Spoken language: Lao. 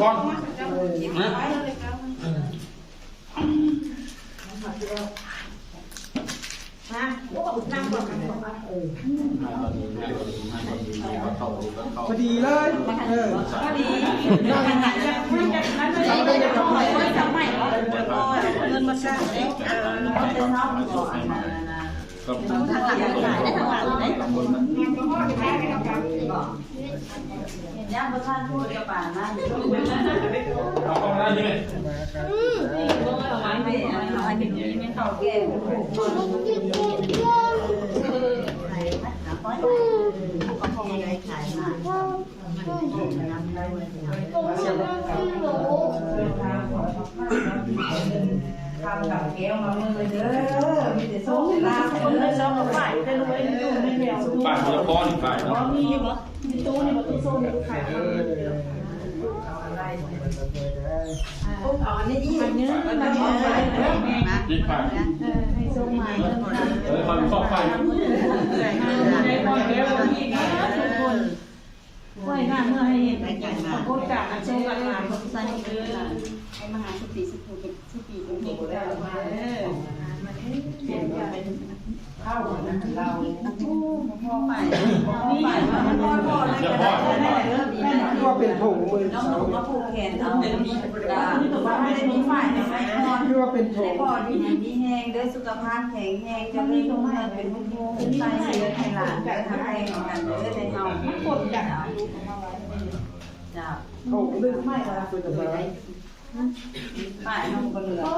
ກ່ອນ ພໍດີເລີຍ ເອີ ພໍດີ ເງິນມາສ້າງເດ້ ເອີ ທາງຫຼັງຂາຍໄດ້ ທາງຫຼັງເດ້. ຄຳກັບແກ້ວມາມື້ເດີ ມີແຕ່ໂຊກແຕ່ລາບເດີ. ບ້ານພຸດທະພອນ ບ້ານເນາະ ມີຢູ່ບໍ່? ມີຕູ້ນີ້ບໍ່? ຕູ້ໂຊນນີ້ຂາຍ. ເອົາອັນນີ້ອີກ ອັນນີ້ ເອີ ໃຫ້ໂຊກມາ ເອີ ເອີ ຂໍ ຂໍໄປ ໃຫ້ພໍ່ແກ້ວອີກນະ ທຸກຄົນ. ໄວ້ໜ້າເມື່ອໃຫ້ເຫັນ ປາກົດການອັນໂຊກອັນລາບ ໃສ່ເດີ ໃຫ້ມາຫາສຸປີສຸພູ ສຸປີສຸເມກ ເດີ ເອີ ເຂົ້ານະ ເຮົາ ໂອ້ ພໍໄປ ພໍໄປ ພໍໄປ ຄືວ່າເປັນຜົງມື ນ້ອງໆ ມາຜູກແຂນເອົາ ມີ ມີຝ້າຍໃຫ້ ຄືວ່າເປັນຜົງ ໄດ້ພໍດີ ມີແຮງເດີ ສຸຂະພາບແຂງແຮງ ຈະເລີນ ເປັນ ໃສ່ເສື້ອໃຫ້ຫຼານ ໃຫ້ທັກແຮງກັນເດີ ໃຫ້ເຮົາ ມັນກົດກັນ ເຈົ້າ ໂອ້ ລືມໄມ້ລະ ເພິ່ນຈະໄປໄດ້ ປ້າຍເຮົາກໍເຫຼືອ